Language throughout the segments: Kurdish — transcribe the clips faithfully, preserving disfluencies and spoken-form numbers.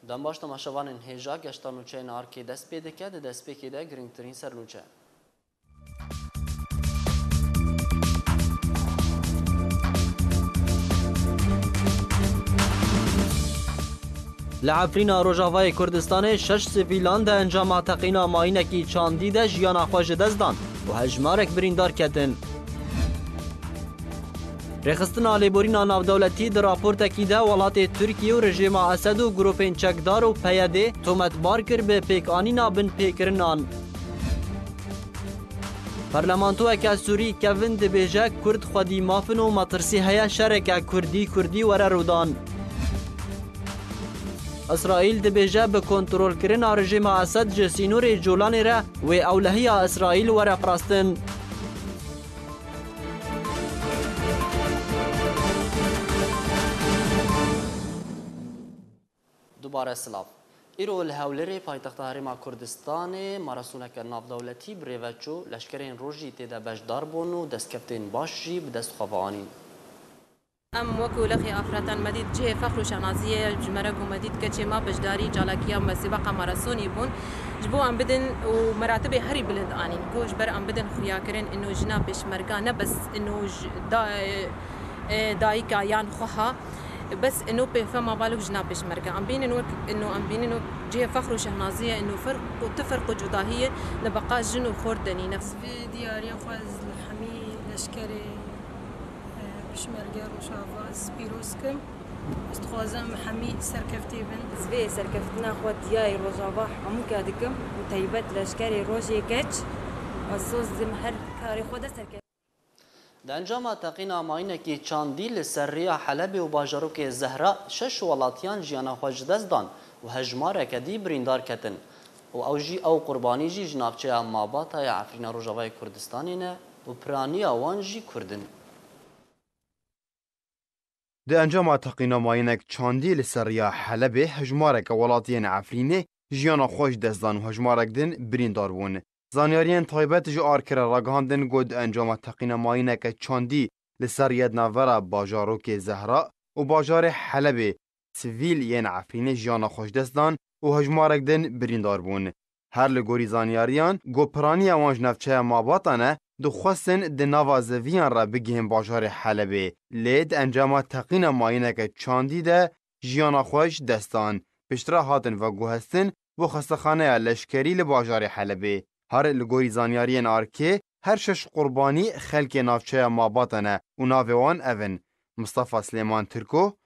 Dem baş temaşevanên hêja, geşta nûçeyên Arkê dest pê dike, di destpêkê de girîngtirîn sernûçe. Li Efrîna Rojavayê Kurdistanê şeş sivîlan di encama teqîna mayînekî çandî de jiyana xwe ji dest dan û hejmarek birîndar ketin. Rêxistina Lêborîna Navdewletî di raportekî de welatê Tirkiye û rejêma Esed û grûpên çekdar û P Y D tometbar kir bi pêkanîna binpêkirinan. Parlamentoyeke Sûrî Kevin dibêje, Kurd xwedî maf in û metirsî heye şereke Kurdî-Kurdî were rûdan. Îsraîl dibêje, bi kontrolkirina rejêma Esed ji sînorê Colanê re wê ewlehiya Îsraîl were parastin. Dubare silav. Îro li Hewlêrê, paytexta Herêma Kurdistanê, marasûneke navdewletî bi rê ve çû, leşkerên rojî tê de beşdar bûn û destkeftên baş jî bi dest xwe ve anîn. Em wekî lexê afretan me dît cihê fexr û şenaziyê ye ji me re ku me dît keçê me beşdarî calakiya me sêbaqa marasonî bûn. Ji bo em bidin û meratibê herî bilind anîn. Ku ji ber em bidin xuyakirin ino jina pêşmerga ne bes ino ji da-, e, e, dayika yan xweha. Bes ino pêfema balok jina pêşmerga. Em bînin wek ino em bînin wek cihê fexr û şehnaziyê ino ferq û ti ferq û cudahiyê li beqa jin û xort de nîne. Vê diyariya xwe ez li hemî leşkerê Pişmerge Rojava ez pîroz kim. Ez dixwazim hemî serkeftî bin. Ez vê serkeftina xwe diyayê Rojava hemûke dikim û taybet leşkerê Rojê Keç. Ez soz didim her karê xwe de serkeftin. Di encama teqîna mayînekî çandî li ser rêya Helebê û bajarokê Zehra şeş welatiyan jiyana xwe ji dest dan û hejmareke dî birîndar ketin û ew jî, ew qurbanî jî ji navçeya Mabata ya Efrîna Rojavayê Kurdistanê ne û piraniya wan jî Kurd in. Di encama teqîna mayînek çandî li ser riya Helebê hejmareke welatiyên Efrînê jiyana xwe ji dest dan û hejmarek din birîndar bûn. Zanyariyên taybet ji Arkê re ragihandin ku di encama teqîna mayîneke çandî li ser riya di navbera bajarokê Zehra û bajarê Helebê sivîl yên Efrînê jiyana xwe ji dest dan û hejmarek din birîndar bûn. Her li gorî zanyariyan, ku piraniya wan ji navçeya Mabata ne, dixwestin di nava zeviyan re bigihên bajarê Helebê. Lê di encama teqîna mayîneke çandî de jiyana xwe ji dest dan. Piştre hatin veguhestin bo xestexaneya leşkerî li bajarê Helebê. Her li gorî zanyariyên Arkê, her şeş qurbanî xelkê navçeya Mabata ne û navê wan ev in: Mistefa Silêman Tirko,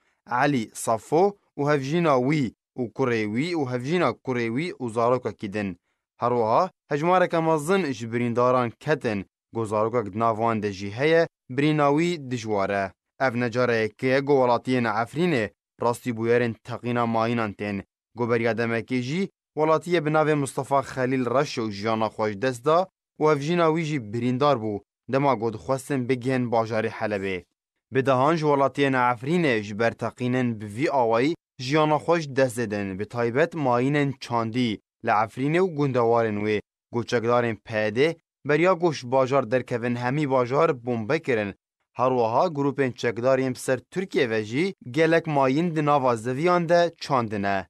Elî Safo û hevjîna wî û kurê wî û hevjîna kurê wî û zarokekî din. Her wiha hejmareke mezin ji birîndaran ketin, ku zarokek di nav wan de jî heye, birîna wî dijwar e. Ev ne cara yekê ye ku welatiyên Efrînê rastî bûyerên teqîna mayînan tên. Ku beriya demekê jî welatiyê bi navê Mistefa Xelîl Reşo jiyana xwe ji dest da û hevjîna wî jî birîndar bû, dema ku dixwestin bigihên bajarê Helebê. Bi dehan ji welatiyên Efrînê ji ber teqînin bi vî awayî jiyana xwe ji dest didin, bi taybet mayînên çandî li Efrînê û gundewarên wê, ku çekdarên P Y D beriya ku ji bajar derkevin hemî bajar bombe kirin. Her wiha grûpên çekdar yên bi ser Tirkiye ve jî gelek mayîn di nava zeviyan de çandine.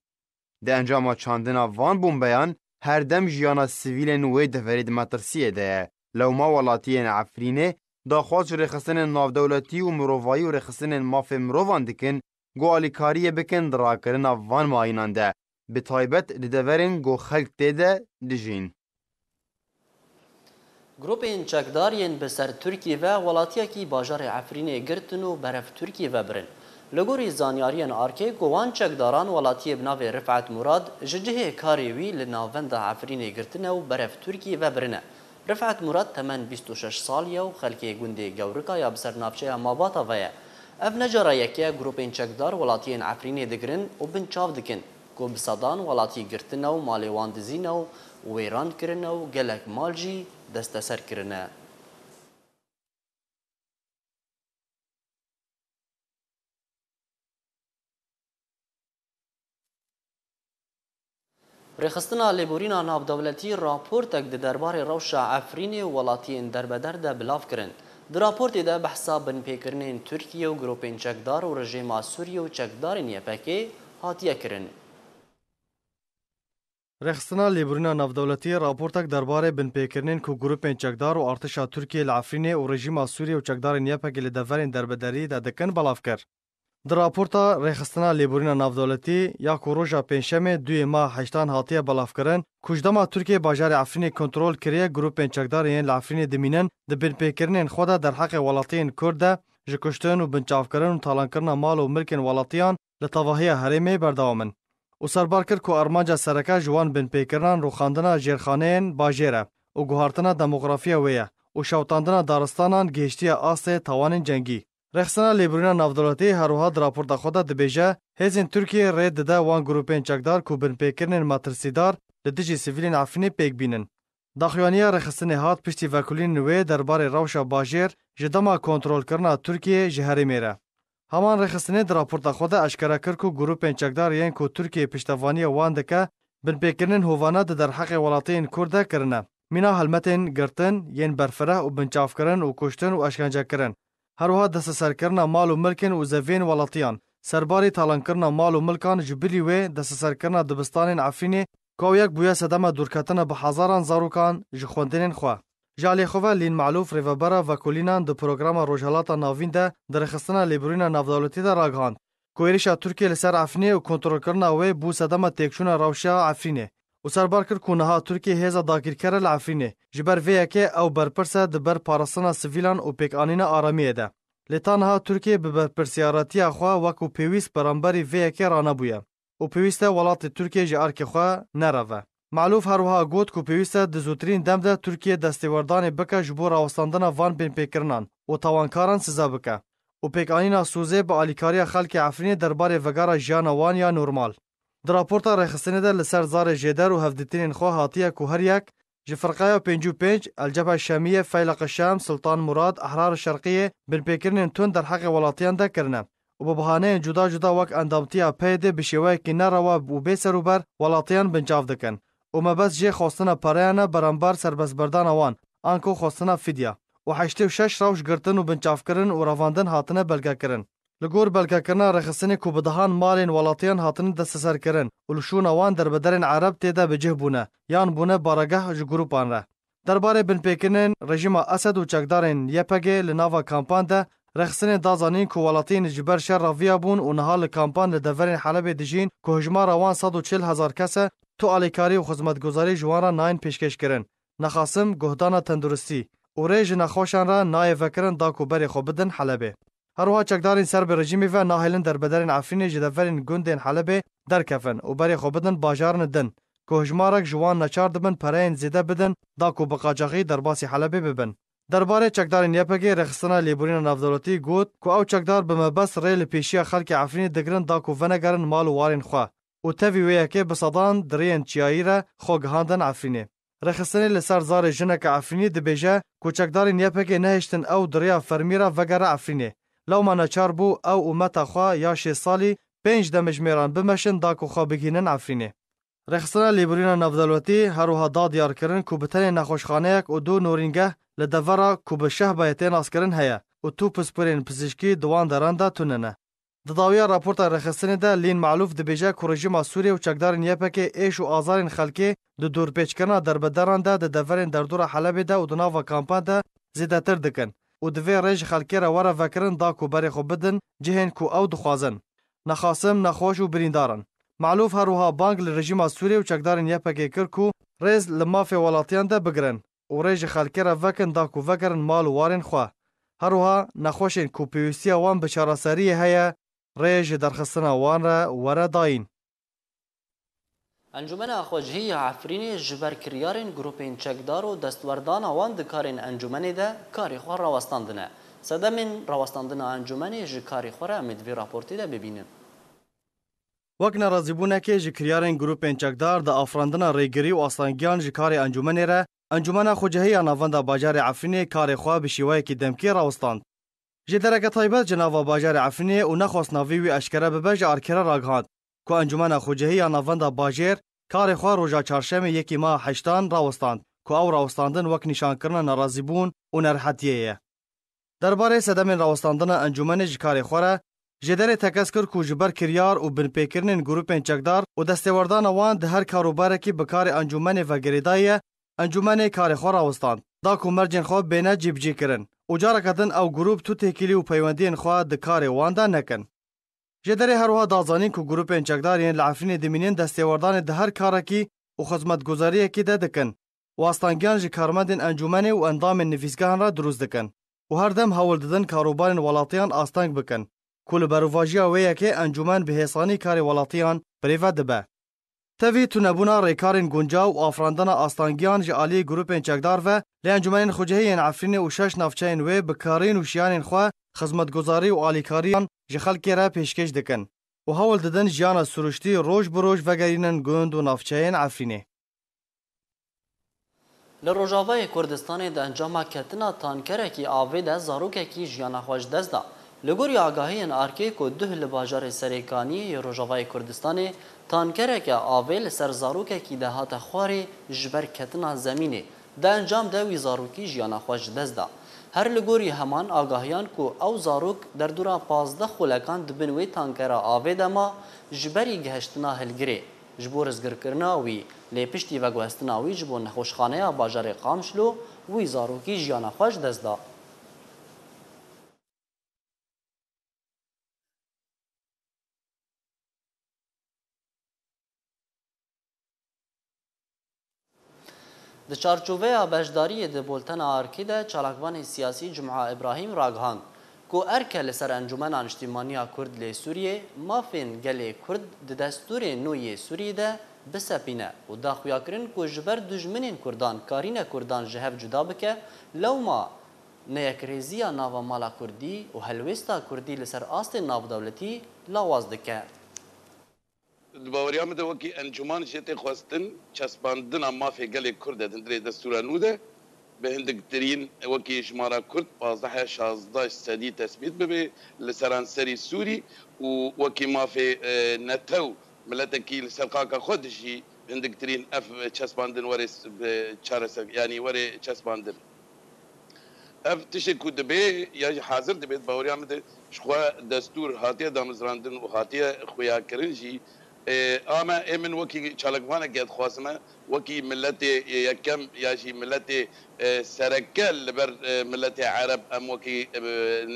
Di encama çandina van bombeyan her dem jiyana sivîlên wê deverê di metirsiyê de ye. Lewma welatiyên Efrînê daxwaz ji rêxistinên navdewletî û mirovayî û rêxistinên mafê mirovan dikin, ku alîkariyê bikin di rakirina van mayînan de, bi taybet di deverên ku xelk tê de dijîn. Grûpên çekdar yên bi ser Tirkiyê ve welatiyekî bajarê Efrînê girtin û berev Tirkiyê ve birin. Li gorî zanyariyên Arkê, ku wan çekdaran welatiyê bi navê Rifet Murad ji cihê karê wî li navenda Efrînê girtine û berev Tirkiyê ve birine. Rifet Murad temen bîst û şeş salî ye û xelkê gundê Gewrika ya bi ser navçeya Mabata ve ye. Ev ne cara yekê ye grûpên çekdar welatiyên Efrînê digirin û binçav dikin, ku bi sedan welatî girtine û malê wan dizîne û wêran kirine û gelek mal jî desteser kirine. Rêxistina Lêborîna Navdewletî raportek di derbarê rewşa Efrînê û welatiyên derbeder de bilav kirin. Di raportê de behsa binpêkirinên Tirkiye û grûpên çekdar û rejêma Sûriye û çekdarên Y P G hatiye kirin. Rêxistina Lêbirîna Navdewletî raportek derbarê binpêkirinên ku grûpên çekdar û artişa Tirkiyê li Efrînê û rejîma Sûriyê û çekdarên Y P G li deverên derbederî de dikin belav kir. Di raporta Rêxistina Lêbirîna Navdewletî ya ku roja Pêncşemê duyê meha heştan hatiye belavkirin, ku ji dema Tirkiye bajarê Efrînê kontrol kiriye, grûpên çekdar yên li Efrînê dimînin, di binpêkirinên xwe de derheqê welatiyên Kurd de ji kuştin û binçavkirin û talankirina mal û milkên welatiyan li tevahiya herêmê berdewam in. Û serbar kir ku armanca sereke ji wan binpêkirinan rûxandina jêrxaneyên bajêr e û guhartina demografiya wê ye û şewitandina daristanan gihiştiye astê tawanên cengî. Rêxistina Lêbirîna Navdewletî herwiha di raporta xwe de dibêje, hêzên Tirkiyê rê dide wan grûpên çekdar ku binpêkirinên metirsîdar li dijî sivîlên Efrînê pêk bînin. Daxuyaniya rêxistinê hat piştî vekolînên wê derbarê rewşa bajêr ji dema kontrolkirina Tirkiyê ji herêmê re. Heman rêxistinê di raporta xwe de eşkere kir ku grûpên çekdar yên ku Tirkiye piştevaniya wan dike, binpêkirinên hovane di derheqê welatiyên Kurd de kirine. Mîna helmetên girtin, yên berfireh û binçavkirin û kuştin û eşkencekirin. Herwiha desteserkirina mal û milkên û zeviyên welatiyan, serbarî talankirina mal û milkan ji bilî wê desteserkirina dibistanên Efrînê, ku ew yek bûye sedema dûrketina bi hezaran zarokan ji xwendinên xwe. Ji alî xwe ve Lîn Malûf, rêvebera vekolînan di programa Rojhelata Navîn de di rêxistina Lêbirîna Navdewletî de ragihand ku êrişa Tirkiyê li ser Efrînê û kontrolkirina wê bû sedema têkçûna rewşa Efrînê û serbar kir ku niha Tirkiye hêza dagîrker e li Efrînê, ji ber vê yekê ew berpirs e di ber parastina sivîlan û pêkanîna aramiyê de. Lê ta niha Tirkiye bi berpirsiyaretiya xwe wekû pêwîst beramberî vê yekê ranebûye û pêwîst e welatê Tirkiye ji erkê xwe nereve. Malûf herwiha got ku pêwîst e di zûtirîn dem de Tirkiye destêwerdanê bike ji bo rawestandina van binpêkirinan û tawankaran size bike û pêkanîna sozê bi alîkariya xelkê Efrînê derbarê vegera jiyana wan ya normal. Di raporta rêxistinê de li ser zarê jêder û hevdîtinên xwe hatiye ku her yek ji Firqeya pêncî û pênc, El Cebhe Şemiye, Feyleq Şem, Sultan Murad, Ehrar Şerqiyê, binpêkirinên tund derheqê welatiyan de kirine û bi bahaneyên cuda cuda wek endamtiya P Y D bi şêweyekî nerewa û bê serûber welatiyan binçav dikin û mebest jê xwestina pereyan e beramber serbestberdana wan, anku xwestina fidya û heştê û şeş rewş girtin û binçavkirin û revandin hatine belgekirin. Li gor belgekirina rêxistinê ku bi dehan malên welatiyan hatine desteserkirin û li şûna wan derbederên Ereb tê de bi cih bûne yan bûne baregeh ji grûpan re. Derbarê binpêkirinên rejîma Esed û çekdarên Y P G li nava kampan de rêxistinê da zanîn ku welatiyên ji ber şer re viya bûn û niha li kampan li deverên Helebê dijîn ku hijmara wan sed û çil hezar kes e, tu alîkarî û xizmetguzarî ji wan re nayên pêşkêşkirin. Nexasim guhdana tenduristî û rê ji nexweşan re nayê vekirin da ku berê xwe bidin Helebê. Her wiha çekdarên ser bi rejîmê ve nahêlin derbederên Efrînê ji deverên gundên Helebê derkevin û berê xwe bidin bajarine din, ku hejmarek ji wan neçar dibin pereyên zêde bidin da ku bi qaçaxî derbasî Helebê bibin. Derbarê çekdarên Y P G rêxistina Lêborîna Navdewletî got ku ew çekdar bi mebest rê li pêşiya xelkê Efrînê digirin da ku venegerin mal û warên xwe û tevî wê yekê bi sedan di rêyên çiyayî re xwe gihandin Efrînê. Rêxistinê li ser zarê jineke Efrînî dibêje ku çekdarên Y P G nehiştin ew di rêya fermî re vegere Efrînê. Lewma neçar bû ew û meta xwe ya şêst salî pênc demjimêran bimeşin da ku xwe bigihînin Efrînê. Rêxistina Lêborîna Navdewletî her wiha da diyarkirin ku bi tenê nexweşxaneyek û du norîngeh li devera ku bi Şehbayê tê naskirin heye û tu pispûrên pizîşkî di wan deran de tune ne. Di dawiya raporta rêxistinê de Lîn Malûf dibêje ku rejîma Sûriyê û çekdarên Y P G êş û azarên xelkê di dorpêçkirina derbederan de di deverên derdora Helebê de û di nava kampan de zêdetir dikin û divê rê ji xelkê re were vekirin da ku berê xwe bidin cihên ku ew dixwazin. Nexasim, nexweş û birîndar in. Malûf her wiha bang li rejîma Sûriyê û çekdarên Y P G kir ku rêz li mafê welatiyan de bigirin û rê ji xelkê re vekin da ku vegerin mal û warên xwe. Her wiha nexweşên ku pêwîstiya wan bi çareseriyê heye, rê ji derxistina wan re were dayîn. Encûmena Xwecihî ya Efrînê ji ber kiryarên grûpên çekdar û destwerdana wan di karên encûmenê de karê xwe rawestandine. Sedemên rawestandina encûmenê ji karê xwe re em ê di vê raportê de bibînin. Wek nerazîbûnekê ji kiryarên grûpên çekdar di afirandina rêgirî û astangiyan ji karê encûmenê re, Encûmena Xwecihî ya Navenda Bajarê Efrînê karê xwe bi şêweyekî demkî rawistand. Jêdereke taybet ji nava bajarê Efrînê û nexwest navê wî eşkere bibe ji erkê re ragihand ku Encûmena Xwecihî ya Navenda Bajêr karê xwe roja çarşemê yekî meha heştan rawistand ku ew rawistandin wek nîşankirina nerazîbûn û nerehetiyê ye. Derbarê sedemên rawestandina encûmenê ji karê xwe re, Jêderê tekez kir ku ji ber kiryar û binpêkirinên grûpên çekdar û destêwerdana wan di her kar û barekî bi karê encûmenê ve girêdayî ye, encûmenê karê xwe rawistand, da ku mercên xwe bêne cîbicîkirin û careke din ew grûp tu têkilî û peywendiyên xwe di karê wan de nekin. Jêderê her wiha da zanîn ku grûpên çekdar yên li Efrînê dimînin destêwerdanê di her karekî û xizmetguzariyekî de dikin û astangiyan ji karmendên encûmenê û endamên nivîsgehan re dirûst dikin û her dem hewl didin karûbarên welatiyan asteng bikin ku li berovajiya wê yekê encûmen bi hêsanî karê welatiyan birêve dibe. Tevî tunebûna rêkarên guncaw û afirandina astangiyan ji aliyê grûpên çekdar ve li encûmenên xwecihî yên Efrînê û şeş navçeyên wê bi karîn û şiyanên xwe xizmetguzarî û alîkariyan ji xelkê re pêşkêş dikin û hewl didin jiyana siruştî roj bi roj vegerînin gund û navçeyên Efrînê. Li Rojavayê Kurdistanê di encama ketina tankerekî avê de zarokekî jiyana xwe ji dest da. Li gorî agahiyên ARKê ku duh li bajarê Serêkaniyê yê Rojavayê Kurdistanê tankereke avê li ser zarokekî de hate xwarê ji ber ketina zemînê, di encam de wî zarokî jiyana xwe ji dest da. Her li gorî heman agahiyan ku ew zarok derdora pazdeh xulekan di bin wê tankera avê de ma, ji berî gihiştina hilgirê, ji bo rizgirkirina wî, lê piştî veguhestina wî ji bo nexweşxaneya bajarê Qamişlo, wî zarokî jiyana xwe ji dest da. Di çarçoveya beşdariyê di boltena ARKê de çalakvanê siyasî Cuma Îbrahîm ragihand ku ARKe li ser Encûmena Niştîmaniya Kurd lê Sûriyê mafên gelê Kurd di destûrê nû yê Sûriyê de bisepîne û da xuyakirin ku ji ber dijminên Kurdan karîne Kurdan ji hev cuda bike, lewma neyekrêziya nava mala Kurdî û helwêsta Kurdî li ser astê navdewletî lawaz dike. Di baweriya min de wekî encûman jê tê xwestin çespandina mafê gelê Kurd e di hundirê destûra nû de. Bi hindiktirîn wekî jimara Kurd pazdeh ya şazdeh sedî tesbît bibe li seranserî Sûrî û wekî mafê, e, netew miletekî li ser xaka xwe dijî, bi hindiktirîn ev çespandin were s-, bi çareser, yanî were çespandin. Ev tiştê ku dibe ya jî hazir dibe, di baweriya min de ji xwe destûr hatiye damezrandin û hatiye xuyakirin jî, e, a me, ê min wekî çalakvanekê dixwazime, wekî miletê yekem ya jî miletê, e, sereke li ber, e, miletê Ereb em wekî, e,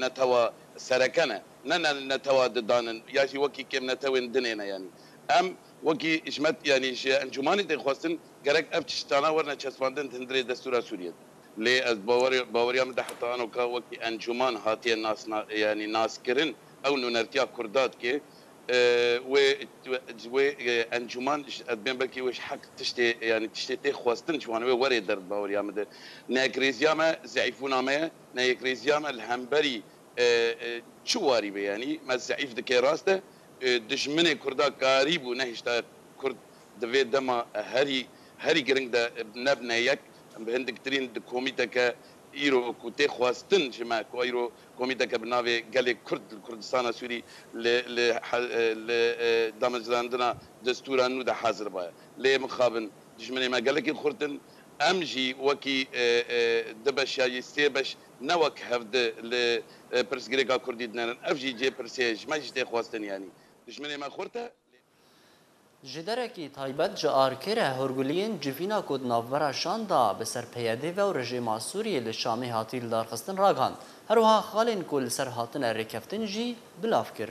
netewa sereke ne. Ne, ne netewa didanin ya jî wekî kêm netewên dinê ne yanî. Em wekî ji me, yanî ji encûmanê tê xwestin gerek ev tiştana werine çespandin di hundirê destûra Sûriyê de. Lê ez bawer, baweriya min de heta anoka wekî encûman hatiye nasna, yanî naskirin, ew nûnertiya Kurda dike, e, wê, wê, e, encûman ji, ez dibêm belkî wê ji heq tiştê, yanî tiştê tê xwestin ji wan wê werê der di baweriya min de. Neyekrêziya me, zeîfbûna me ye, neyekrêziya me li hemberî, e, e, çi warî be, yanî me zeîf dike rast e, e, dijminê Kurda karîbû nehişta Kurd di vê dema herî, herî giring de nebne yek, em bi hindiktirîn di komîteke îro ku tê xwestin ji me, ku îro komîteke bi navê Gelê Kurd li Kurdistana Sûrî li, li he-, li, e, damezrandina destûra nû de hazir baye. Lê mixabin dijminê me gelekî xurt in. Em jî wekî, e, e, du beş ya jî sê beş ne wek hevdi li, e, pirsgirêka Kurdî dinerin. Ev jî cê pirsê ye. Ji me jî tê xwestin yanî. Dijminê me xurt e. Ji derekî taybet ji ARKê re hûrguliyên civîna ku di navbera şan de bi ser P Y D ve û rejîma Sûriyê li Şamê hatî lidarxistin ragihand. Her wiha xalên ku li ser hatine rêkeftin jî bilav kir.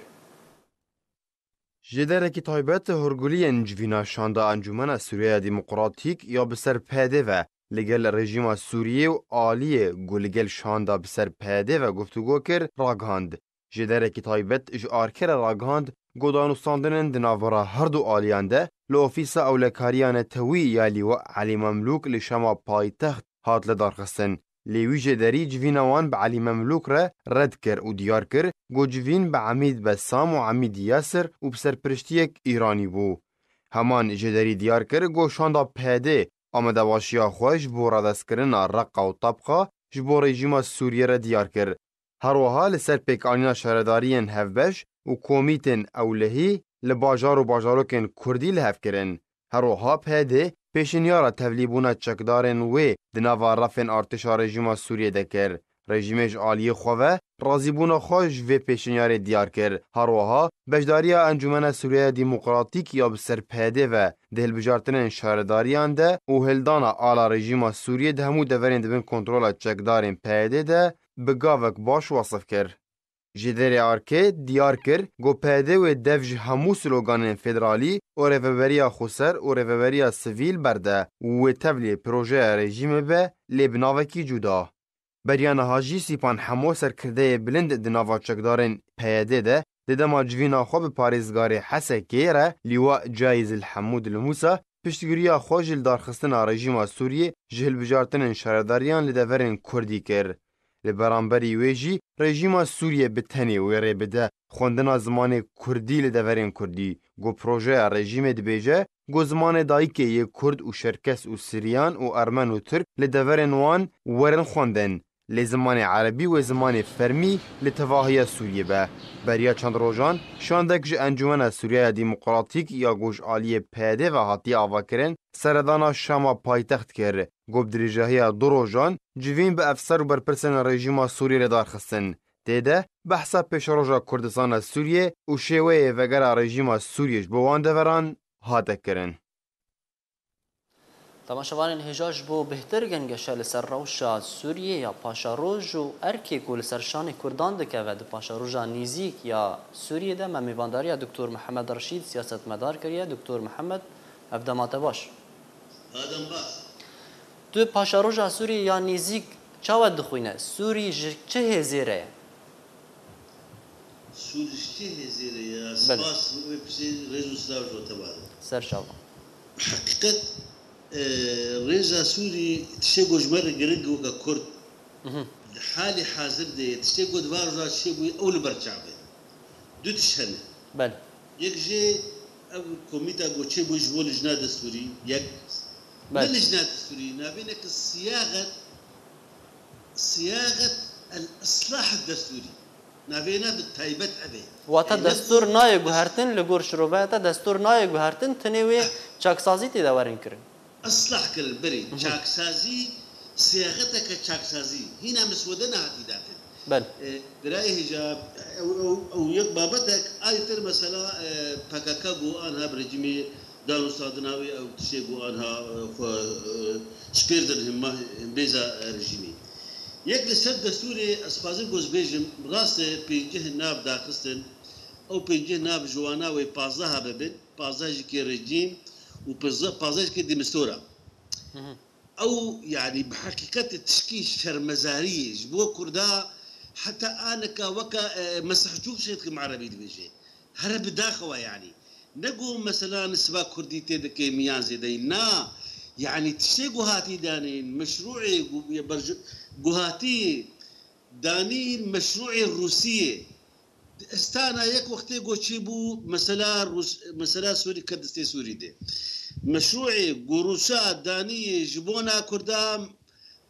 Ji derekî taybet hûrguliyên civîna şan de Encûmena Sûriyeya Demokratîk ya bi ser P Y D ve li gel rejîma Sûriyê û aliyê ku li gel şan de bi ser P Y D ve guftûgo kir, ragihand. Ji derekî taybet ji ARKê re ragihand, ku danûstandinên di navbera her du aliyan de li Ofîsa Ewlekariya Netewî ya Lîwa Elî Memlûk li Şama paytext hat lidarxistin. Lê wî jêderî civîna wan bi Elî Memlûk re red kir û diyar kir, ku civîn bi Emîd Besam û Emîd Yasir û bi serpiriştiyek Îranî bû. Heman jêderî diyar kir, ku şanda P Y D amadebaşiya xwe ji bo radestkirina Reqa û Tabqa ji bo rejîma Sûriyê re diyar kir. Her wiha li ser pêkanîna şaredariyên hevbeş û komîtên ewlehî li bajar û bajarokên Kurdî li hev kirin. Her wiha P Y D pêşinyara tevlîbûna çekdarên wê di nava refên artêşa rejîma Sûriyê de kir. Rejîmê ji aliyê xwe ve razîbûna xwe ji vê pêşinyarê diyar kir. Her wiha beşdariya Encûmena Sûriyeya Demokratîk ya bi ser P Y D ve di hilbijartinên şaredariyan de û hildana ala rejîma Sûriyê di hemû deverên di bin kontrola çekdarên P Y D de bi gavek baş wesif kir. Ji derê arkê diyar kir ku P Y D wê dev ji hemû sloganên federalî û rêveberiya xweser û rêveberiya sivîl berde û wê tevlî projeya rejîmê be, lê bi navekî cuda. Beriya niha jî Sîpan Hemo, serkirdeyê bilind di nava çekdarên P Y D de, di dema civîna xwe bi parêzgarê Hesekê re Lîwa Cayîz El Hemûd El Mûsa piştgiriya xwe ji lidarxistina rejîma Sûriyê ji hilbijartinên şaredariyan li deverên Kurdî kir. Li beramberî wê jî rejîma Sûriyê bi tenê wê rê bide xwendina zimanê Kurdî li deverên Kurdî, ku projeya rejîmê dibêje ku zimanê dayikê yê Kurd û Şerkes û Siryan û Ermen û Tirk li deverên wan werin xwendin. Lê zimanê erebî wê zimanê fermî li tevahiya Sûriyê be. Beriya çend rojan şandek ji Encûmena Sûriyeya Demokratîk ya ku ji aliyê P Y D ve hatiye avakirin, seredana Şama paytext kir. Ku bi dirêjahiya du rojan civîn bi efser û berpirsên rejîma Sûriyê li dar xistin. Tê de behsa pêşeroja Kurdistana Sûriyê û şêweyê vegera rejîma Sûriyê ji bo wan deveran hate kirin. Temaşevanên hêja, ji bo bêhtir gengeşe li ser rewşa Sûriyê ya paşeroj û erkê ku li ser şanê Kurdan dikeve di paşeroja nîzîk ya Sûriyê de, me mêvandariya Doktor Mihemed Reşîd, siyasetmedar kiriye. Doktor Mihemed, ev dema te baş. Adem baş. Tu paşeroja Sûriyê ya nîzîk çawa dixwîne? Sûrî ji çi hêzê re ye? Sûrî ji çi hêzê re ye? Belê. Spas, wê piştê rêz û silav ji we teva de. Ser çava. Heqîqet, e, rêza Sûrî tiştê ku ji me re giring weke Kurd. Mhm. Di halê hazir de tiştê ku di van roja çêbûyî ew li ber çav e. Du tişt hene. Belê. Yek jê ev komîta ku çêbûyî ji bo lijna destûrî, yek. Belê. Ne lijna destûrî, navê ne ki siyaxet, siyaxet el islah destûrî. Navê ne bi taybet ev e. Wata, e, destûr nayê guhertin, li gor şiroveya te destûr nayê guhertin, tenê wê, eh, çaksazî tê de werin kirin. Islah kirin, berê. Mhm. Çaksazî, siyaxeteke çaksazî. Hîna miswede nehatî datin. Belê. E, birayê hêja, ew, ew, ew yek babetek, ay tir mesela, e, P K K ku anha bi rejîmê danûstandina wê, ew tiştê ku anha, e, xwe, e, spêrdin himma, himbêza, e, rejîmê. Yek li ser destûrê ez dixwazim ku ez bêjim, rast e pêncih nav daxistin, ew pêncih nav ji wana wê pazdeh bibin, pazdeh jî kê rejîm û pazdeh, pazdeh jî kê dîmistora. Mhm. Ew, yanî, bi heqîqetê tişkî şermezariyê ji bo Kurda, heta anika weke, e, mesehçûk şêt kim erebî dibêje. Here bi daxewa, yanî. Ne ku mesela nisba Kurdî tê dike miyan zêdeyî. Na, yanî, tiştê ku hatî danîn, meşrûê ku, ye berj-, ku hatî danîn meşrûê Rûsiyê. Di Estana yek wextê ku çêbû mesela Rûs-, mesela Sûrî, ket destê Sûrî de. Meşrûê ku Rûsa daniyê ji bona Kurda,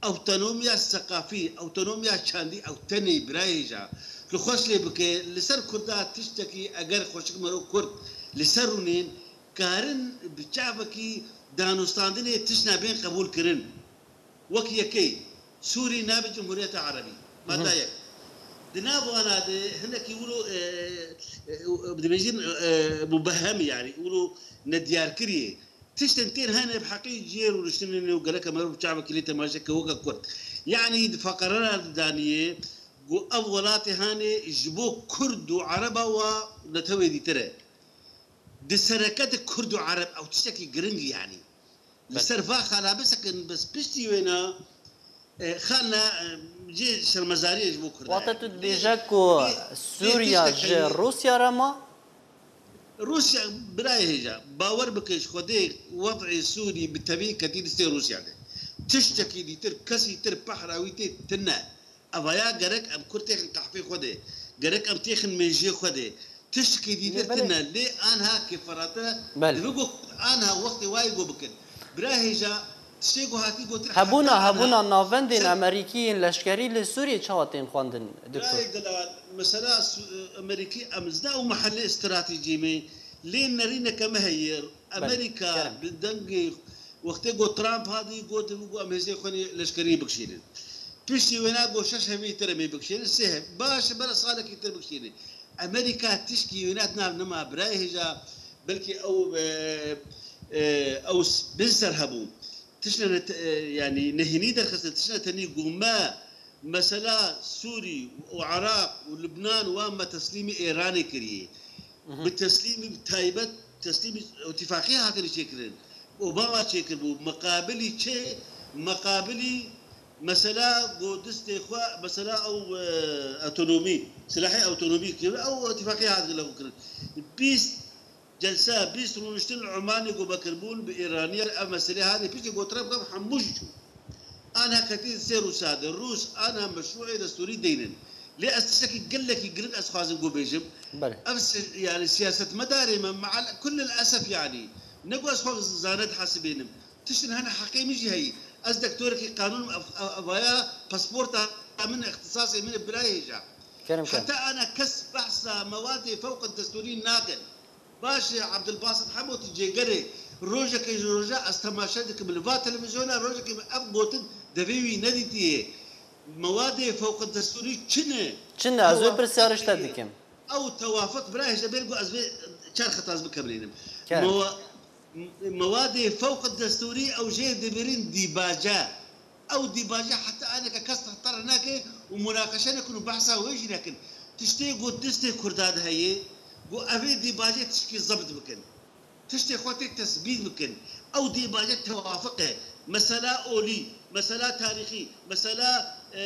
awtonomiya seqafî, awtonomiya çandî, ew tenê birayê ja. Li xweş lê bike, li ser Kurda tiştekî eger xweşik mero Kurd li ser rûnên, karin bi çavekî danûstandinê tişt nabên qebûl kirin. Wek yekê, Sûrî nabe Cumhuriyeta Erebî. Mada yek. Di nav wana de hinekî wilo, e, e, dibêjin, e, mubehem, yanî wilo nediyarkiriyê. Tiştên tên hene bi heqî cihê rûniştinê ne û gereke meriv bi çavekî lê temaşe ke weke Kurd. Yanî di feqerera de daniyê ku ev welatê hane ji bo Kurd û Ereba wa netewê dîtir e. Di sereke de Kurd û Ereb ew tiştekî giring e, yanî. Li ser va xala bisekin, bes piştî wêna, e, xalna, e, cê şermezariyê ji bo Kurda. Wate tu dibêje ku Sûriya ji Rûsya re ma? Rûsya, birayê hêja, bawer bike ji Xwedê, wed'ê Sûrî bi tevî ketî destê Rûsya de. Tiştekî dîtir, kesî tir pehra wî tê tine. Evaya gerek em Kurd têxin qehpê xwe de, gerek em têxin mêjiyê xwe de. Tiştekî dîtir tine, lê anha kêferate. Belê. Divê ku anha wextê wayê ku bikin. Bira hêja, tiştê ku hatî gotin, hebûna, hebûna navendên Amerîkî yên leşkerî li Sûriyê çawa tên xwendin, doktor? Birayê delal, mesela Su-, Amerîkî em zina û mehellê stratejî me, lê nerîneke me heye. Belê. Amerîka bi dengê wextê ku Trump hatî got, divê ku em hêzê xwe leşkerî bikişînin. Piştî wêna got şeş hevî tir em ê bikişênin, sê hev. Baş e, bere salekî tir bikişêne. Amerîka tişkî wêna di nav nema birayê hêja, belkî ew, e, e, ew s-, bin ser hebû. Tiştine ne te-, e, yanî nehênî derxistin, tiştine tenî got me, mesela Sûrî û Iraq û Libnan wan me teslîmî Êranê kiriye. Bi teslîmî taybet, teslîmî îtîfaqiyê hatine çêkirin. Obama çêkiribû. Miqabilî çi? Miqabilî mesela got distê xwe, mesela ew, e, otonomî, silahê otonomî kir, ew îtîfaqiyê hatine lexwe kirin. Bîst celsa, bîst rûniştin li Omanê got me kiribûn bi Îraniyan, ev meselê hatî piştî got Trump, Trump hemû jî çû. Ana ketî sê Rûsa de. Rûs ana meşrûê destûrî deynin. Lê ez tiştekî gelekî giring ez xwazim ku bêjim. Belê. Ev si-, yani siyasetmedarê me, meal kullil esef yani. Ne ku ez xwe zane dihesibênim. Tiştin hene heqê min jî heyî. Ez dektorekî qanûn ev-, ev-, evaya pasporta min, ixtisasê min e birayê hêja. Kerem, kerem. Heta ana kes behsa mewadê fewqi destûrî nakin. Baş e, Abdulbasit Hemo, tu cêgerê rojekê ji roja ez temaşe dikim li va televîzyona, rojekê min ev gotin devê wî nedîtiye. Mewadê fewqi destûrî çi ne? Çi ne? Ez wê pirsyarê ji te dikim. Ew tewafik bira hêşe bêr ku ez vê çar xeta ez bikemrînim. Kerem. Mewa-, mewadê fewqi destûrî ew jê dibêrin dîbace. Ew dîbaje heta aneke kes tehr nake û munaqeşe nekin û behsa wê jî nekin. Tiştê ku destê Kurda de heye, ku evê dîbajê tişkî zebt bikin. Tiştê xwe tê tesbît bikin. Ew dîbaje tewafiq e. Mesela olî, mesela tarîxî, mesela, e,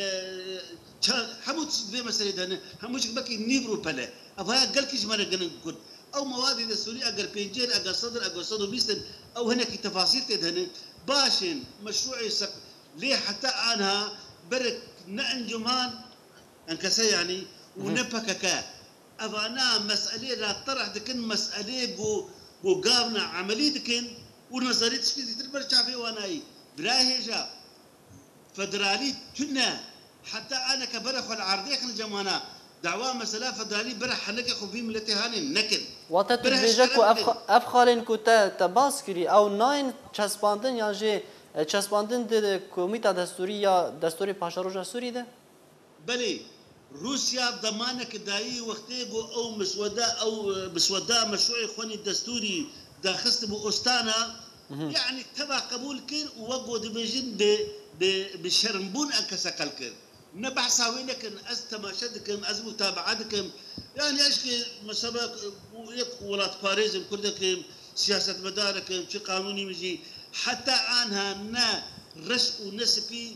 ça-, hemû tişt vê meselê de hene. Hemû jî belkî nîv rûpel e. Ev haya gelkî ji me re giring Kurd. Ew mewadê destûrî eger pêncî in, eger sed in, eger sed û bîst in, ew hinekî tefasîl tê de hene. Baş in, meşrûê seq-, Lê heta anha berek ne encûman, enkese yanî, û ne P K K. Evana meselê ra terh dikin, meselê ku, ku gavna emelî dikin û nezerî tişkî dîtir ber çavê wan ayî. Birayê hêja, federalî tune, heta aneke bere xwe li erdê xin cemana. Dawa mesela federalî bere heneke xwe vî miletê hanê nekin. Wate tu Bere dibêje ku ev xwe-, ev xalên ku te, te bas kirî, ew nayên çespandin yan jî, e, çespandin di komîta destûrî ya destûrê paşeroja Sûrî de? Belê, Rûsya demaneke dayî wextê ku ew misweda, ew, e, misweda meşrûê xwenî destûrî daxistibû ostana, yanî teva qebûl kir û wek ku dibêjin bi, bi, bi şermbûn enkese qel kir. Ne behsa wê nekin, ez temaşe dikim, ez mutabaa dikim. Yani ez ki mesela, e, yek welatparêz im, kurdek im, siyasetmedar im, çi qanûnî min jî, heta anha ne reş û ne spî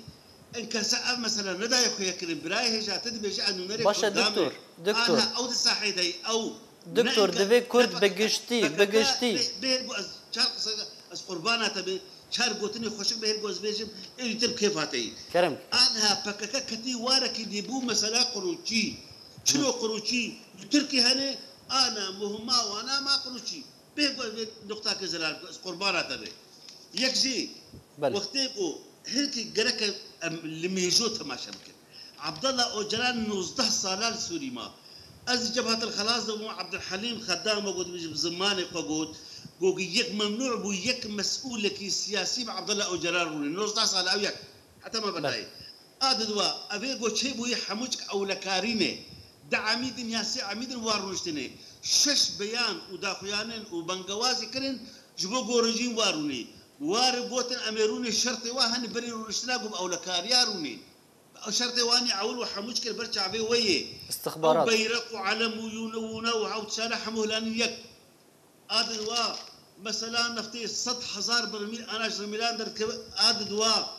enkese ev mesela nedaye xuyekirin. Birayê hêja te dibêje ez nûnerê Baş e, Kurdan me. Doktor, doktor. Anha ew di sahê de ye, ew Doktor, ne enke-, divê Kurd ne bi giştî, P K K, bi giştî. Bê-, bêr ku ez çar qise, ez qurbana te be, çar gotinê xweşik bêr ku ez bêjim, êdî te bi kêfa te yî. Kerem. Anha P K K ketî warekî dî bû mesela qurûçî. Çilo qurûçî, li Tirkî hene, ana muhima wana ma qurûçî. Bê ku ez vê nuqtakê zelal ku ez qurbana te be. Yek jî Belê. Wextê ku herkî gerek em li mêjo temaşe bikin. Abdullah Ocalan nozdeh sala li Sûrî ma. Ez li Cebhatil Xelas de bûm, Abdulhelîm Xedam me got, bi zimanê xwe got, got yek memnû bû, yek mesûlekî siyasî bi Abdullah Ocalan rûnê. Nozdeh sala ew yek. Heta me Belê. berdayê. A di dua, evê ku çêbûyî hemû çik ewlekarî ne. Du emîdin ya sê emîdin wa rûniştinê. Şeş beyan û daxuyanên û bengewazî kirin, ji bo ku rejîm wa rûnê. Wa re gotin, em ê rûnê şertê wa hene berî rûniştina ku bi ewlekariya rûnê. Ew şertê wan ê ewil û hemû çik ber çavê we yê. Ew Istixbarat. Beyreq û elem û yûne û ne û hewt şare hemû hilanin yek. A di wa, mesela neftê sed hezar birmîl ana ji rîmîlan derdikeve, a di wa,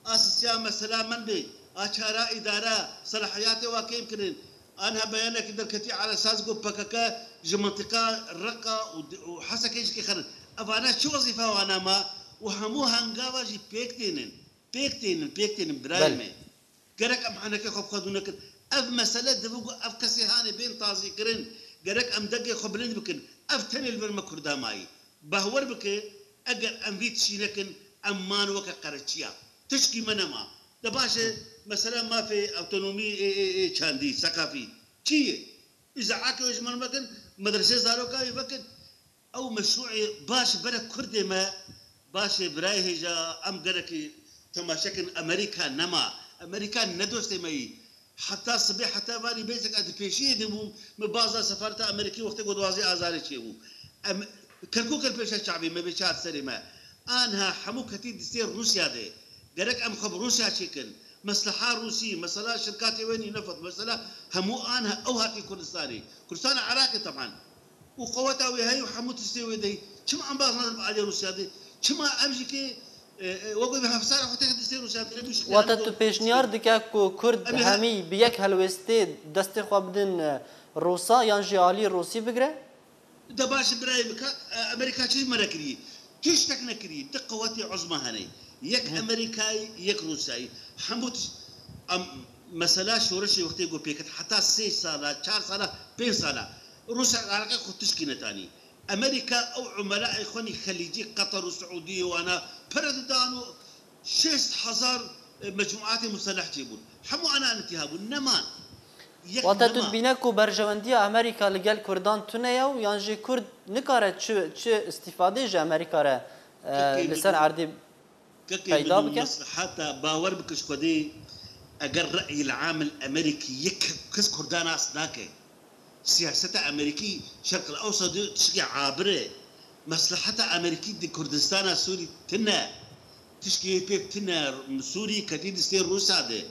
a sisiya mesela min bê, a çara îdare, selahiyatê wa kêm kirin. Anha beyanekî derketî ala esas ku P K K ji mintiqa Reqa û, û Hesekê jî kê xerin. Evana çi wezîfa wana ma û hemû hengava jî pêk tênin. Pêk tênin, pêk tênin birayê Belê. me. Gerek em henekê xwe bi xwe dû nekin. Ev mesele divê ku ev kesê hanê bên tazîkirin. Gerek em dengê xwe bilind bikin. Ev tenê li vir me Kurda mayî. Bawer bike, eger em vî tişî nekin, em man weke qereçiya. Tişkî me nema. De baş e, mesela mafê, otonomî, ê, ê, ê çandî, seqafî. Çi ye? Îzaake wê ji min vekin, medresê zaroka wê vekin. Ew meşrûê baş bere Kurdê me, baş e birayê hêja, em gerekî temaşe kin, Amerîka nema. Amerîka ne dostê me yî. Heta sibê, heta varî bêsek ez di pêşiyê de bûm, min baza sefareta Amerîkî wextê ku duwazdeh Azarê çêbû. Em Kerkûk kir pêşa çavê me, bê çar serê me. Anha hemû ketî distê Rûsya de. Gerek em xwe bi Rûsya çêkin. Mesleha Rûsî, mesela şirkatê we nî nefet, mesela hemû anha ew hatî Kurdistanê. Kurdistana Iraqê teban. Û qeweta wê heye û hemû tiştê wê de heye. Çima em baz nadin bi alî Rûsya de? Çima em jî kê, e, e, wek wê hevsara xwe têke distê Rûsya de? Wate tu pêşniyar dike ku Kurd hemî bi yek helwêstê destê xwe bidin, e, Rûsa yan jî alî Rûsî bigire? De baş birayê min ka, e, Amerîka çi ji me re kiriye? Tiştek nekiriye. Di qewetê uzma hene. Yek Amerîkayî, yek Rûsyayî. Hemû tişt, em, mesela şoreşê wextê ku pêket heta sê sala, çar sala, pênc sala. Rûsya Iraqê xwe tişkî netanî. Amerîka ew umelaê xwe nî xelîcî, Qeter û Siûdiyê wana pere didan û şêst hezar, e, mecmuatê museleh çêbûn. Hemû ana nitiha bûn. Neman. Yek Wate tu nema. Dibîne ku berjewendiya Amerîka li gel Kurdan tune ye û yan jî Kurd nikare çi, çi îstîfadê ji Amerîka re, e, Kekê li min ser û erdê Kekê peyda min û bike? Mesleheta bawer bike ji Xwedê, eger re'yil amil Amerîkî yek kes Kurdan nas nake. Siyaseta Amerîkî Şerqil Ewsat de tişkî abir e. Mesleheta Amerîkî di Kurdistana Sûrî tune. Tişkî wê pêk tune. Sûrî ketî distê Rûsya de.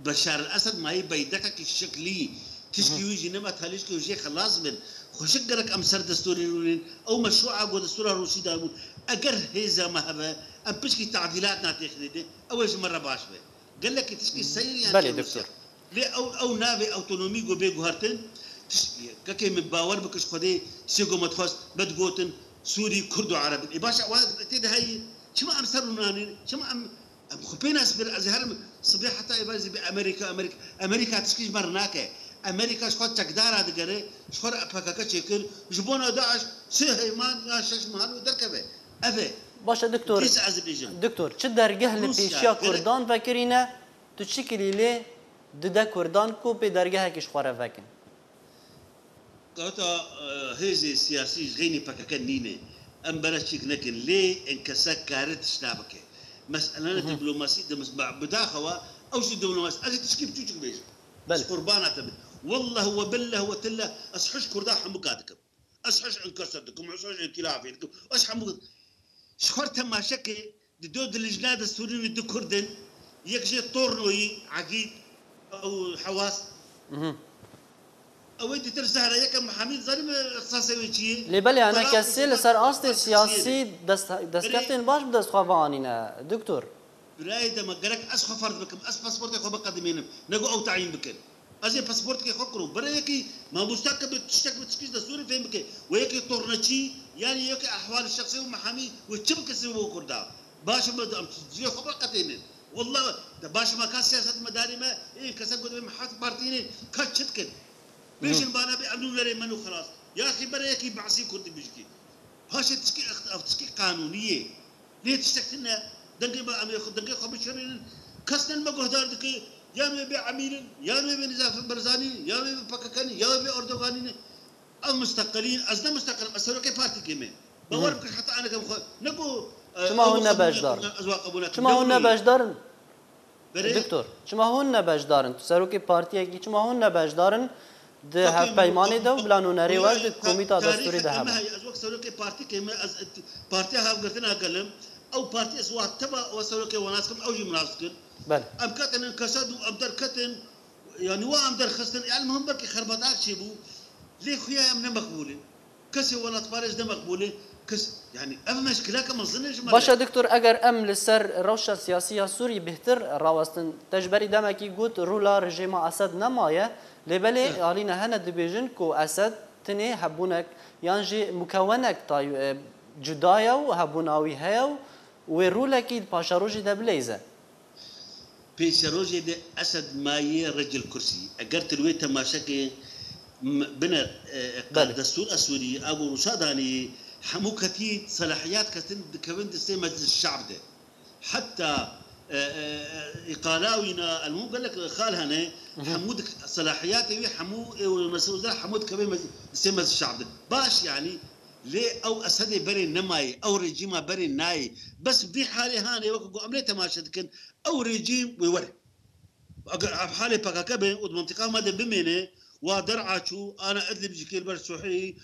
Beşar el Esed mayî beydekekî şiklî. Tişkî wî jî nema talîşkê jê xelas bin. Xweşik gerek em ser destûrê rûnên. Ew meşrûa ku destûra Rûsî dabûn. Eger hêza me hebe, em pişkî tadîlat natêxinê de, ew ê ji me re baş be. Gelekî tişkî seyr yan Belê, çê Rûsya. Doktor. Lê ew, ew navê awtonomî ku bê guhertin, tişt, kekê min bawer bike ji Xwedê, tiştê ku me dixwest, me digotin, Sûrî, Kurd û Ereb in. Ê baş e, ewa tê de heyî, çima em ser rûnanîn, çima em, em xwe pê nas bir, ez her sibê heta êvar zî bi Amerîka, Amerîka, Amerîka tişkî ji me re nake. Amerîka ji xwe çekdara digere, ji xwe re P K K çêkir, ji bona DAIŞ sê heyman ya şeş mehan û derkeve. Ev e. Baş e, doktor. Dîs ez dibêjim. Doktor, çi dergeh li Rûsya pêşiya gerek Kurdan vekirîne? Tu çi kirî lê dide Kurdan ku pê dergehekî ji xwe re vekin? Kata, e, hêzê siyasî ji xeynî P K K nîne. Em bereçîk nekin. Lê enkese kare tişta bike. Mesele ne diplomasî de mis-, ba-, bidaxewa, ew jî diplomasî. Ez ê tişkî biçûçik bêjim. Belê. Ez qurbana te bim. Wallah we billah we tillah, ez hiş Kurda hemûka dikim. Ez hiş enkese dikim, ez hiş îtilafê dikim. Ez hemû Ji xwe re temaşe ke di do di lijna de sûrî wî du kurd in, yek jê Tornoyî, Egîd û Hewas. Mhm. Ew ê dîtir Zehra, yek e Mihamîd, zanî me ixtisasê wê çi ye? Lê belê, ene Feraq kesê li ser astê siyasî dest, destkeftên baş bi dest xwe ve anîne, doktor. Birayê de me gerek ez xwe ferz bikim, ez pasportê xwe biqedimênim, ne ku ew tayîn bikin. Ez ê pasporteke xwe kirim. Bere yekî mamosta ke bi tiştek bi tişkî ji destûrê fêm bike. We yekî torneçî, yanî yekî ehwal şexsî û mehamî we çi bike sê bo Kurda? Baş e, me em cihê xwe veqetênin. Wallah, de baş e, me ka siyasetmedarê me, ê kesek ku dibê me heft partî ne, ka çi dikin? Bêjin bana bê em nûnerê me nû xelas. Yaxî bere yekî behsî Kurdî bijikî. Paşê tişkî ext-, ev tişkî qanûnî ye. Lê tiştek tune, dengê me, em ê xwe, dengê xwe bişirînin. Kes ne li me guhdar dike, yan wê bê Emîr in, yan wê bê Nizam Barzanî, yan wê bê P K K in, yan wê bê Erdoganî ne. Ev musteqilî, ez ne musteqil im, ez serokê partîkê me. Bawer bikin heta anek em xwe, ne ku, e, Çima hûn ne beşdar in? Ez wa qebûl nakim. Çima hûn ne beşdar in? Berê? Doktor, çima hûn ne beşdar in? Tu serokê partiyekî, çima hûn ne beşdar in? Di hevpeymanê de û bila nûnerê we di komîta destûrî de hebe. Ez wek serokê partîkê me, ez partiya Hevgirtina Gel im. Ew partî ez wa teva we serokê we nas kim, ew jî min nas kir. Belê. Em ketinin kesed û em derketin, yanî wa em derxistin, yani muhim belkî xerbedak çêbû. Lê xuya em ne meqbûl in. Kesê welatparêz ne meqbûl e. Kes, yani ev meşkileke mezin e ji me re. Baş e, doktor, eger em li ser rewşa siyasî ya Sûrî bêhtir rawestin, te ji berî demekî got, rûla rejîma Esed nemaye, lê belê alîne hene dibêjin ku Esed tinê hebûnek yan jî mukewenek tay-, e, cuda ye û hebûna wî heye û wê rûlekî di paşerojê de bileyze. Pêşerojê de Esed maye recil kursî. Eger tu li wê temaşekê m-, bine, e, e, Belê. Destûra Sûrî, a ku Rûsa danî, hemû ketî selahiyat ketin dikevin distê Meclis Şe'b de. Heta, e, e, e, îqala wîna, elmû gelek xal hene, Mhm. hemû dik-, selahiyatê wî hemû, e, mesûl hemû dikevin mec-, distê Meclis Şe'b de. Baş yanî, lê ew Esedê berê nemayê, ew rejîma berê nayê. Bes vî halê hanê wekî ku em lê temaşe dikin, ew rejîm wê were. Eger ev halê P K K be û di mintiqa me de bimêne, wa der'a çû, ana Idlib jî kêl ber Sûrî.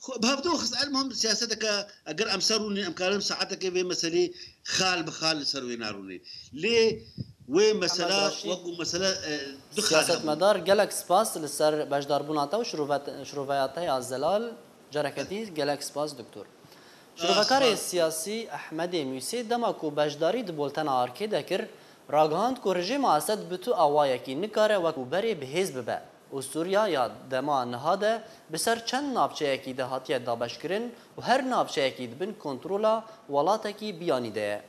Xwe bi hevdû xist, elmuhim siyaseteke, eger em ser rûnîn, em karin saeteke vê meselê xal bi xal li ser wê narûnê. Lê wê mesela Ehmed Raşîd, wekû mesele, e, du xal hebû. Siyasetmedar, gelek spas li ser beşdarbûna te û şirove-, şiroveya te ya zelal. Careketî gelek spas, doktor. Şirovekarê spas. Siyasî Ehmedê Mûsê dema ku beşdarî di boltena Arkê de kir, ragihand ku rejîma Esed bi tu awayekî nikare wekû berê bi hêz bibe û Sûriya ya dema niha de bi ser çend navçeyekî de hatiye dabeşkirin û her navçeyekî di bin kontrola welatekî biyanî de ye.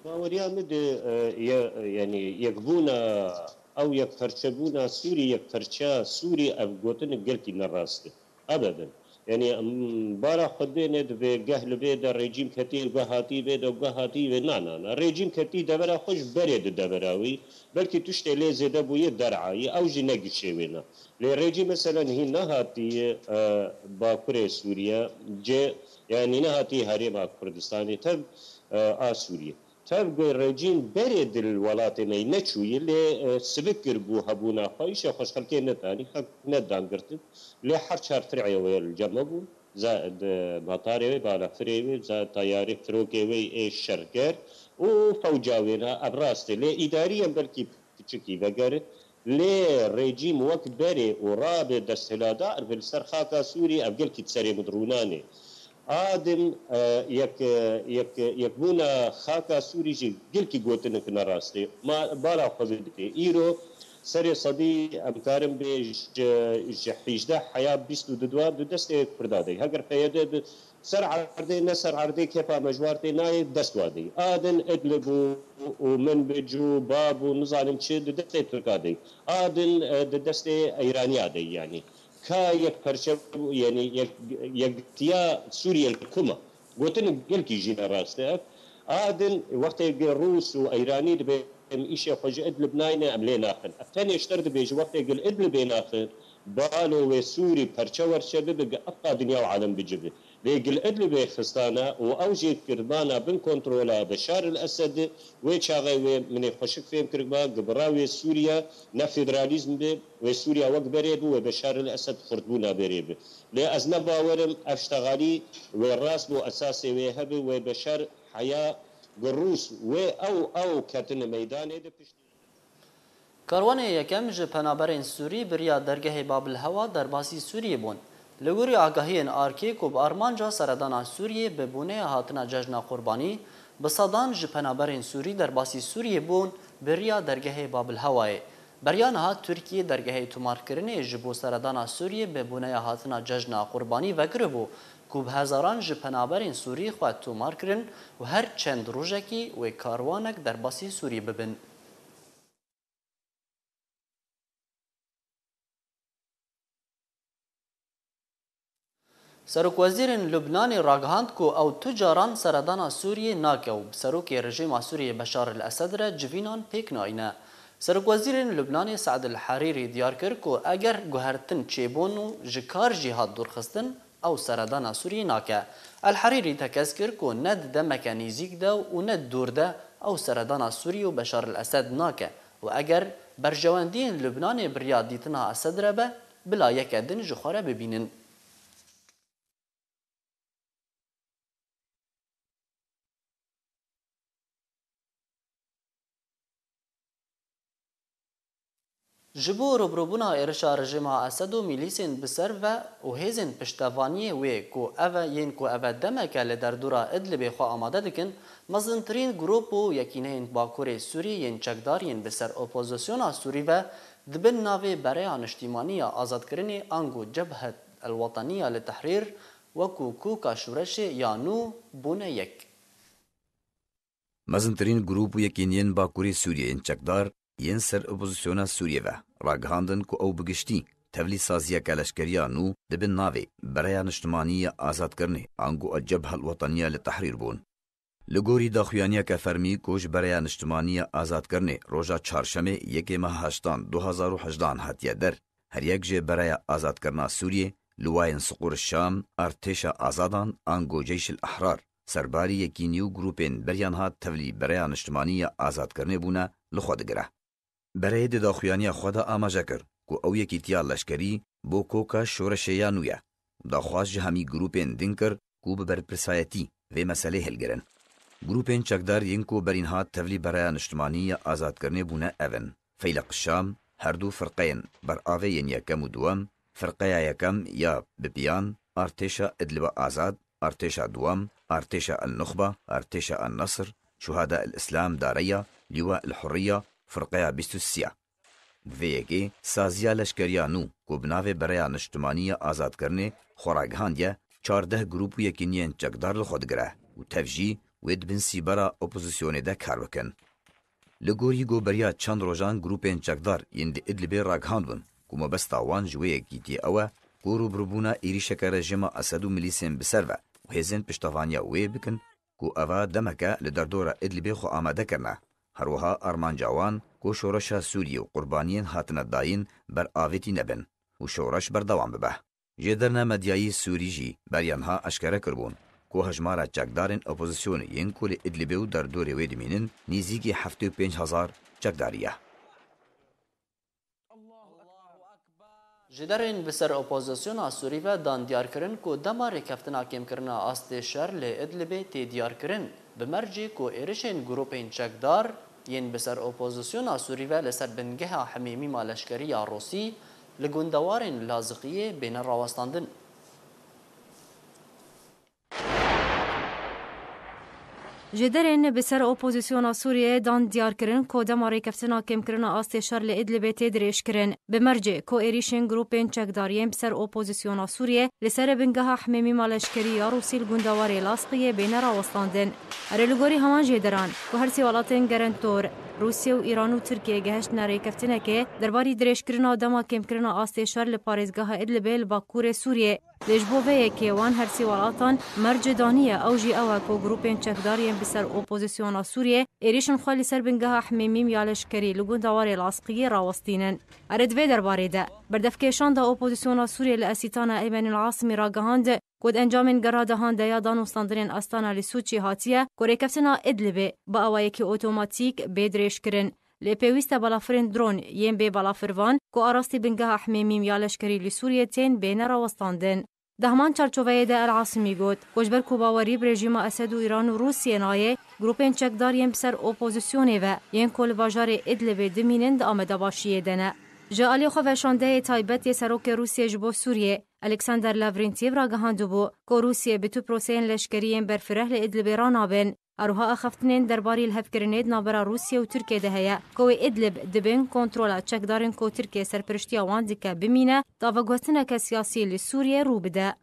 Baweriya min di, e, ye-, yanî yekbûna ew yekperçebûna Sûrî, yekperçeya Sûrî ev gotinik gelkî ne rast e. Ebeden. Yanî, em, bara xwe dibêne, divê geh li vê de rejîm ketî, geh hatî vê de, geh hatî vê. Na, na, na. Rejîm ketî devera xwe ji berê di devera wî. Belkî tiştê lê zêde bûye derayî. Ew jî ne gişê wê ne. Lê rejîm meselen hîn nehatiye, e, Bakurê Sûriye, cê, yanî nehatiye Herêma Kurdistanê, tev, e, a Sûriye. Tev ku rejîm berê di welatê me neçûyî, lê, e, sivik kir bû hebûna xwe, îşê xwe ji xelkê nedanî, xelk nedan girtin. Lê her çar fir'ê wê li cem me bûn. Za-, di matarê wê, balafirê wê, za-, tayarê firokê wê ê şerker û fewca wê ne, ev rast e. Lê îdariyen belkî piçikî vegerin. Lê rejîm wek berê û rabe desthiladar be li ser xaka Sûrî, ev gelkî di serê min de rûnanê. A din, e, yek, e, yek, yekbûna xaka Sûrî jî gelkî gotinik ne rast e. Ma bala xwe bidê. Îro serê sedî em karin bê ji, ji hîjdeh heya bîst û du di destê Kurda de. Heger P Y D bi ser erdê, ne ser erdê, kêfa me ji war tê nayê, dest wa de. A din Idlib û, û Minbic û Bab û nizanim çi di destê Tirka de. A din, e, di destê Eyraniya de, yanî. Ka yek perçe, yanî yek, yektiya Sûriye li ku me? Gotinik gelkî jî ne rast e. A din wextê gi Rûs û Eyranî dibê em îşê xwe ji Idlib nayne, em lê naxin. Ev tenê ji te re dibêjim, wextê gi li Idlibê naxin, balo wê Sûrî perçe werçe bibe, gi efqa dinya û alem bicibe. Lê gi li Idlibê xistane û ew jî kirdmana bin kontrola Beşar el Esed, wê çaxê wê min ê xweşik fêm kiribû, gi bira wê Sûriye ne federalîzm be, wê Sûriya wek berê be, wê Beşar el Esed xurtbûna berê be. Lê ez ne bawer im ev ştexalî wê rast bû, esasê wê hebe, wê Beşar heya gi Rûs wê ew, ew ketine meydanê de piştî. Karwanê yekem ji penaberên Sûrî bi riya dergehê Babil Hewa derbasî Sûriyê bûn. Li gorî agahiyên Arkê ku bi armanca seredana Sûriyê bi boneya hatina Cejna Qurbanî, bi sedan ji penaberên Sûrî derbasî Sûriyê bûn bi riya dergehê Babil Hewayê. Beriya niha Tirkiye dergehê tomarkirinê ji bo seredana Sûriyê bi boneya hatina Cejna Qurbanî vekiribû ku bi hezaran ji penaberên Sûrî xwe tomar kirin û her çend rojekî wê karwanek derbasî Sûriyê bibin. Serokwezîrên Lubnanê ragihand ku ew tu caran seredana Sûriyê nake û bi serokê rejîma Sûriyê Beşar el Esed re civînan pêk nayîne. Serokwezîrên Lubnanê Saed el Herîrî diyar kir ku eger guhertin çêbûn û ji kar jî hat dûrxistin, ew seredana Sûriyê nake. El Herîrî tekez kir ku ne di demeke nêzîk de û ne dûr de ew seredana Sûriyê û Beşar el Esed nake û eger berjewendiyên Lubnanê bi riya dîtina Esed re be, bila yeke din ji xwe re bibînin. Ji bo rûbirûbûna êrişa rejîma Esed û mîlîsên bi ser ve û hêzên piştevaniyê wê ku ev e yên ku ev e demeke li derdora Idlibê xwe amade dikin, mezintirîn grûp û yekîneyên Bakurê Sûrî yên çekdar yên bi ser opozisyona Sûrî ve di bin navê Bereya Niştîmanî ya Azadkirinê ango Cebhet el Wetaniya li Tehrîr wekû kûka şoreşê ya nû bûne yek. Mezintirîn grûp û yekîniyên Bakurê Sûriyê yên çekdar yên ser opozisyona Sûriyê ve ragihandin ku ew bi giştî tevlî saziyeke leşkerî ya nû di bin navê Bereya Niştimanî ya Azadkirinê ango El Cebhe El Wetaniya li Tehrîr bûn. Li gorî daxuyaniyeke fermî ku ji Bereya Niştimanî ya Azadkirinê roja çarşemê yekê meha heştan du hazar û hejdehan hatiye der, her yek ji Bereya Azadkirina Sûriyê, Liwayên Siqûr Şam, Artêşa Azadan, ango Ceyş el Ehrar, serbarî yekînî û grûpên beriya niha tevlî Bereya Niştimanî ya Azadkirinê bûne, li xwe digire. Bereyê di daxuyaniya xwe de amaje kir ku ew yekîtiya leşkerî bo koka şoreşê ya nû ye û daxwaz ji hemî grûpên din kir ku bi berpirsayetî vê meselê hilgirin. Grûpên çekdar yên ku berî niha tevlî Bereya Niştimanî ya Azadkirinê bûne ev in: Feyleq Şam, her du firqeyên beravê yên yekem û duwem, Firqeya yekem ya Bipiyan, Artêşa Idliba Azad, Artêşa duwem, Artêşa El Nuxba, Artêşa El Nesr, Şuhada El Islam Dareya, Lîwa El Hurriya, Firqeya bîst û sê. Di vê yekê saziya leşkeriya nû ku bi navê Bereya Niştimanî ya Azadkirinê xwe ragihandiye, çardeh grûp û yekîniyên çekdar li xwe digire û tev jî wê di bin sîbera opozisyonê de kar bikin. Li gorî goberiya çend rojan grûpên çekdar yên di Idlibê ragihandibin ku mebesta wan ji wê yekîtiyê ew e ku rûbirûbûna êrîşeke rejîma Esed û milîsên bi ser ve û hêzên piştevaniya wê bikin ku eva demeke li derdora Idlibê xwe amade kirine. Her wiha armanca wan ku şoreşa Sûriyê û qurbaniyên hatine dayîn beravêtî nebin û şoreş berdewam bibe. Jêderine medyayî Sûrî jî beriya niha eşkere kiribûn ku hejmara çekdarên opozisyonê yên ku li Idlibê û derdorê wê dimînin nêzîkî heftê û pênc hezar çekdarî ye. Ji derên bi ser opozisyona Sûrî ve dan diyar kirin ku dema rêkeftina kêmkirina astê şer li Idlibê tê diyar kirin, bi mercê ku êrişên grûpên çekdar yên bi ser opozisyona Sûrî ve li ser bingeha hemêmîma leşkerî ya Rûsî li gundewarên Laziqiyê bêne rawestandin. Jêderên bi ser opozisyona Sûriyeyê dan diyar kirin ku dema rêkeftina kêmkirina astê şer li Idlibê tê dirêjkirin, bi mercê ku êrîşên grûpên çekdar yên bi ser opozisyona Sûriyê li ser bingeha hemêmîma leşkerî ya Rûsî li gundewarê Lasqiyê bêne rawestandin. Erê, li gorî heman jêderan ku her sê welatên gerentor, Rûsye û Îran û Tirkiye gehiştine rêkeftinekê derbarî dirêjkirina dema kêmkirina astê şer li parêzgeha Idlibê li bakurê Sûriyê. Lê ji bo vê yekê wan her sê welatan mercê daniye, ew jî ew e ku grûpên çekdar yên bi ser opozisyona Sûriyê êrîşên xwe li ser bingeha hemêmîm ya leşkerî li gundewarê Lasqiyê rawestînin. Erê, di vê derbarê de, berdevkêşanda opozisyona Sûriyê li Esîtana Eymenîl Asimî ragihand ku di encamên gera dehan de ya danûstandinên Astana li Sûçî hatiye ku rêkeftina Idlibê bi awayekî otomatîk bê dirêjkirin. Lê pêwîst e balafirên dron yên bê balafirvan ku arastî bingeha hemêmîm ya leşkerî li Sûriyê tên bêne rawestandin. Di heman çarçoveyê de El Asimî got ku ji ber ku bawerî bi rejîma Esed û Îran û Rûsiyê nayê, grûpên çekdar yên bi ser opozisyonê ve yên ku li bajarê Idlibê dimînin di amadebaşiyê de ne. Ji alî xwe veşandeyê taybet yê Serokê Rûsiyê ji bo Sûriyê, Alexander Lavrentiev ragihandibû ku Rûsiyê bi tu proseyên leşkerî yên berfireh li Idlibê ranabin. Her wiha axaftinên derbarî lihevkirinê di navbera Rûsye û Tirkiye de heye ku wê Idlib di bin kontrola çekdarên ku Tirkiye serpiriştiya wan dike bimîne, daveguhtineke siyasî li Sûriyê rû bide.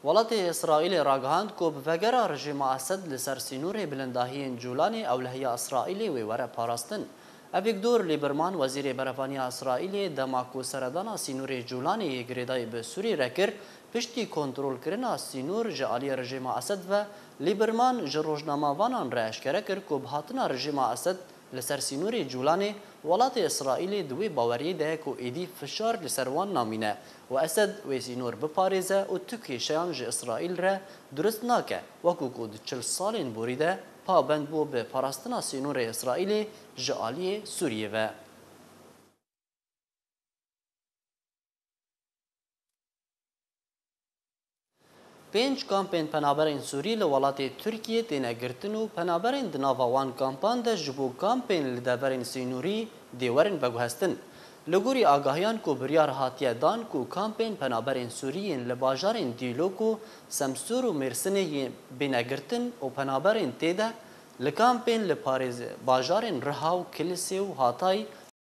Welatê Îsraîlê ragihand ku bi vegera rejîma Esed li ser sînorê bilindahiyên Cûlanê ewlehiya Îsraîlê wê were parastin. Avîgdor Lîberman, wezîrê berevaniya Îsraîlê, dema ku seredana sînorê Cûlanê yê girêdayî bi Sûrî re kir, piştî kontrolkirina sînor ji aliyê rejîma Esed ve, Lîberman ji rojnamevanan re eşkere kir ku bi hatina rejîma Esed li ser sînorê Cûlanê, welatê Îsraîlê di wê baweriyê de ye ku êdî fişar li ser wan namîne û Esed wê sînor biparêze û tu kêşeyan ji Îsraîl re durust nake, wekû ku di çil salên borî de pabend bû bi parastina sînorê Îsraîlê ji aliyê Sûriyê ve. Pênc kampên penaberên Sûrî li welatê Tirkiyê têne girtin û penaberên di nava wan kampan de ji bo kampên li deverên sînorî dê werin veguhestin. Li gorî agahiyan ku biryar hatiye dan ku kampên penaberên Sûrî yên li bajarên Dîlok û Semsûr û Mêrsinê yên bêne girtin û penaberên tê de li kampên li parêz bajarên Riha û Kilisê û Hatay